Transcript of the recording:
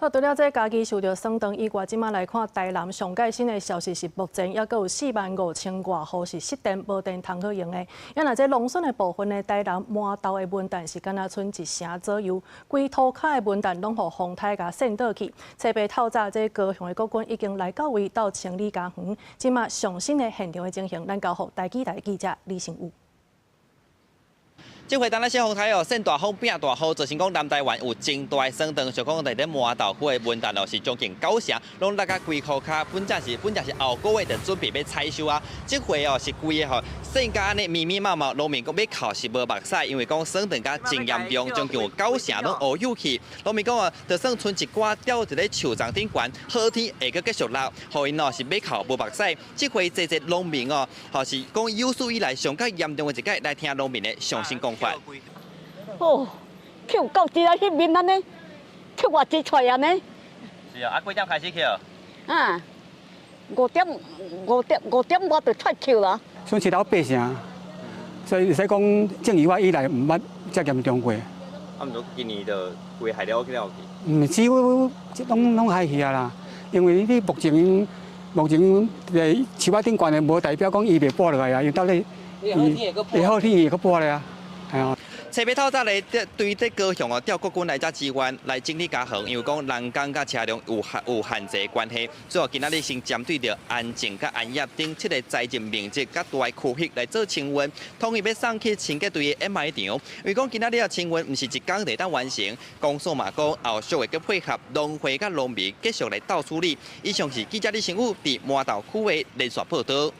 好，除了這嘉義受著霜凍以外，這馬來看台南上蓋新的消息是，目前猶閣有4萬5千外戶是失電無電通好用的。啊若這農村的部分呢，台南麻豆的文旦是敢若賰一成左右，規塗跤的文旦攏予風颱共扇倒去。冊八透早，這高雄的國軍已經來到位到清理家園。這馬上新的現場的情形，咱交予台記台記者李成武。這回當咧小風颱哦，扇大風變大雨，造成講南台灣有真大的霜凍，像講佇咧麻豆區的文旦哦，是將近九成，攏落甲規箍跤，本正是後個月就準備欲採收啊。這回哦是規个吼，扇甲按呢密密麻麻，農民講欲哭是無目屎，因為講霜凍甲真嚴重，將近有九成攏烏有去。農民講哦，就算賰一寡吊佇咧樹叢頂懸，好天會閣繼續落，予𪜶哦是欲哭無目屎。這回濟濟農民哦，吼是講有史以來上較嚴重的一擺，來聽農民的上新講法。哦，抾到這來彼面按呢，抾偌濟出來按呢？是啊，啊幾點開始抾？啊，5點5點5點外就出抾啦。損失了八成，所以會使講種以外以來毋捌遮嚴重過。啊，毋過今年就規害了去了去。毋是，攏攏害去啊啦，因為你目前佇樹仔頂懸的，無代表講伊袂跛落來啊，伊到底伊會好天會閣跛咧啊，係啊。冊八透早咧，對這高雄哦調國軍來遮支援來整理家園，因為講人工佮車輛有限制關係，所以今仔日先針對著安靜佮安業等七个栽種面積較大的區域來做清運，統一欲送去清潔隊的掩埋場。因為講今仔日啊清運毋是一工就會當完成，公所嘛講後續會閣配合農會佮農民繼續來鬥處理。以上是記者李成武佇麻豆區的連續報導。